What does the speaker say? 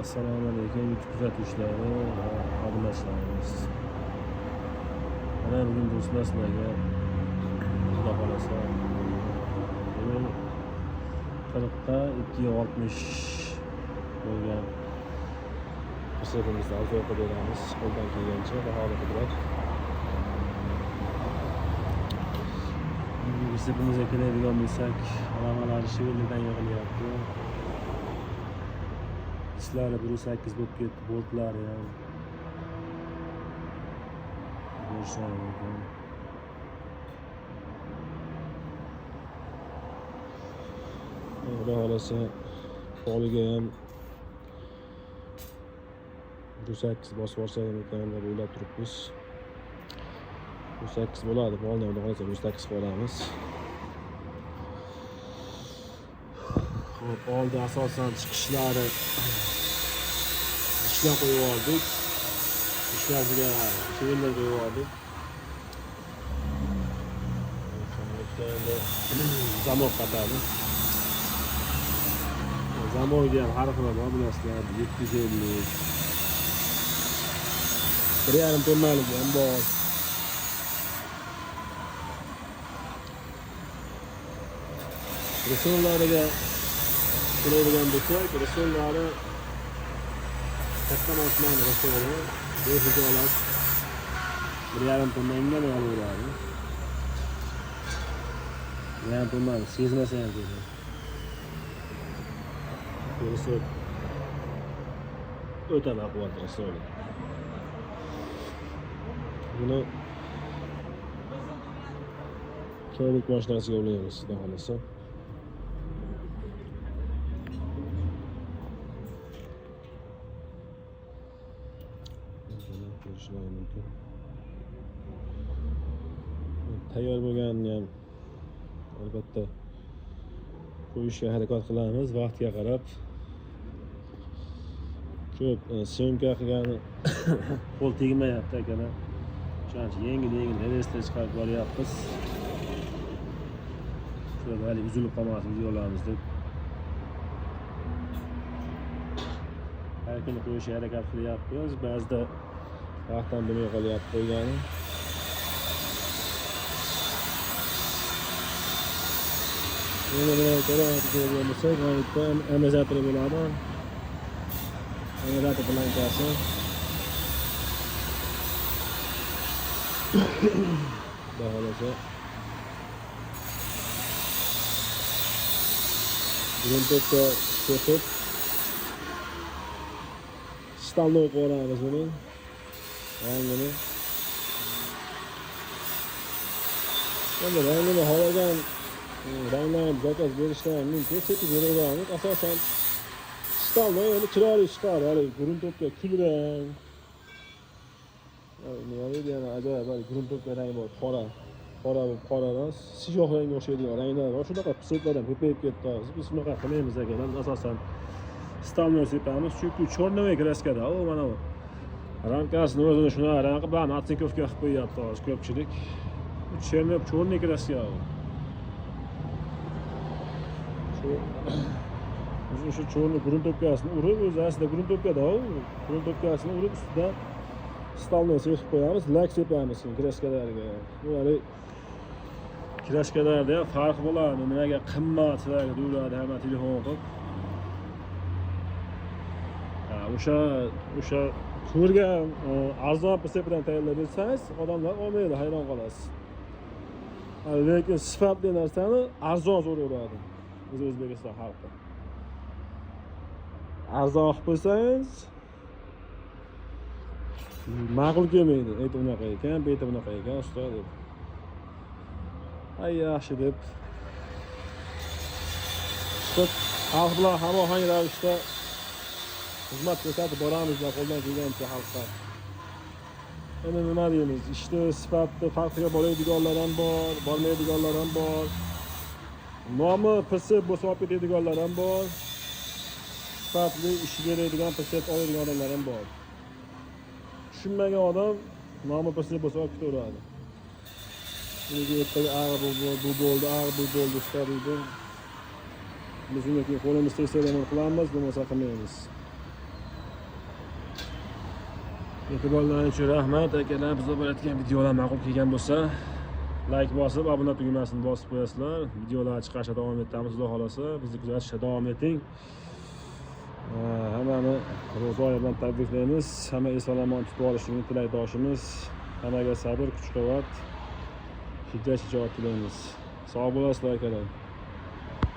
Assalomu alaykum YouTube kuzatuvchilari va obunachilarimiz. Mana bugun do'stlar sizlarga, Xudo xohlasa, bugun 40ga 260 bo'lgan pritsepimizni обзор qilib beramiz qo'ldan kelgancha, bahori qudrat. Bugungi pritsepimizga keladigan bo'lsak, ramalari швеллер dan yig'ilyapti. Disklari 1.8 bo'lib ketdi, boltlari ham ko'rishlari mumkin. Xudo xohlasa, poliga ham 1.8 bosib yuborsak ekan deb o'ylab turibmiz. 1.8 bo'ladi, polni xudo xohlasa 1.8 qilib olamiz. Xo'p, oldi asosan chiqishlari ishlar qo'yib oldik. Ishlariga швеллер qo'yib oldik. Endi замок qatadi. Замок ga ham har xil bor, bilasizlar, 750. 1,5 tonnalik ham bor. Resorlariga keladigan bo'lsak, resorlari katta mashinani resori behijolat 1,5 tonna indamay olaveradi. 1,5 tonnani sezmasa ham kerak. Resor o'ta baquvvat resor. Buni Ko'rik mashinasiga ulaymiz, xudo xohlasa. Mana ko'rishlari mumkin. Tayyor bo'lganini ham albatta qo'yishga harakat qilamiz vaqtga qarab. Ko'p съёмка qilgani qo'l tegmayapti akalar. O'shaning uchun yengil-yengil relslar chiqarib boryapmiz. Shular hali uzilib qolmasin videolarimiz deb. Har kuni qo'yishga harakat qilyapmiz. Ba'zida vaqtdan bo'lmay qolyapti qo'ygani. Endi buni ko'radigan bo'lsak, mana bu yerda amortizator bo'ladi. Amortizator plankasi. Xudo xohlasa. Грунтовка sepib стальной qilib olamiz buni rangini. Endi rangini xohlagan ranglarni заказ berishlar ham mumkin, sepib beraveramiz. Asosan стальной endi chiroyli chiqadi, haligi грунтовка kulrang. Nima deydi, yana ajoyib haligi грунтовка rangi bor, qora. Qora bo'lib qoraroq, siyoh rangga o'xshaydigan ranglar bor. Shunaqa pritseplar ham ko'payib ketdi hozir. Biz shunaqa qilmaymiz akalar, asosan стальной sepamiz, chunki черновой краска da u mana bu ramkasini o'zini shunaqa rang qilib, baribir оцинковка qilib qo'yyapti hozir ko'pchilik. Bu черный черный краска u. Shu o'zi o'sha черный грунтовка sini urib, o'zi aslida грунтовка da u, грунтовка sini urib ustidan стальной sepib qo'yamiz, lak sepamiz keyin краска larga. Bu hali краска larda ham farq bo'ladi, nimaga qimmat sizlarga deyiladi hamma telefon qilib. Ha, o'sha ko'rgan arzon pritsep bilan tayyorlab bersangiz, odamlar olmaydi, hayron qolasiz. Ha, lekin sifatli narsani arzon so'raveradi biz O'zbekiston xalqi. Arzon qilib qo'ysangiz ma'qul kelmaydi. Ayt unaqa ekan, bu yerda bunaqa ekan, usta deb. Ay yaxshi deb chiqib xalq bilan hamohang ravishda xizmat ko'rsatib boramiz qo'ldan kelgancha xalqqa. Endi nima deymiz, ishni sifatni farqiga boradiganlar ham bor, bormaydiganlar ham bor. Nomi pritsep bo'lsa olib ketadiganlar ham bor. Sifatli ish beradigan pritsep oladigan odamlar ham bor. Tushunmagan odam nomi pritsep bo'lsa olib ketaveradi. Nega ertaga ag'i bu bo'ldi, ag'i bu bo'ldi usta deydi. Biz undan keyin qo'limiz tegsa ham qilamiz, bo'lmasa qilmaymiz. E'tiborlaring uchun rahmat akalar. Bizga bo'layotgan videolar ma'qul kelgan bo'lsa, layk bosib, obuna tugmasini bosib qo'yasizlar. Videolar chiqarishda davom etamiz, xudo xohlasa. Bizni kuzatishda davom eting. Hammani ro'za oyi bilan tabriklaymiz. Hamma eson omon tutib olishini tilakdoshimiz. Hammaga sabr, kuch quvvat, hidayat, shijoat tilaymiz. Sog' bo'lasizlar, akalar.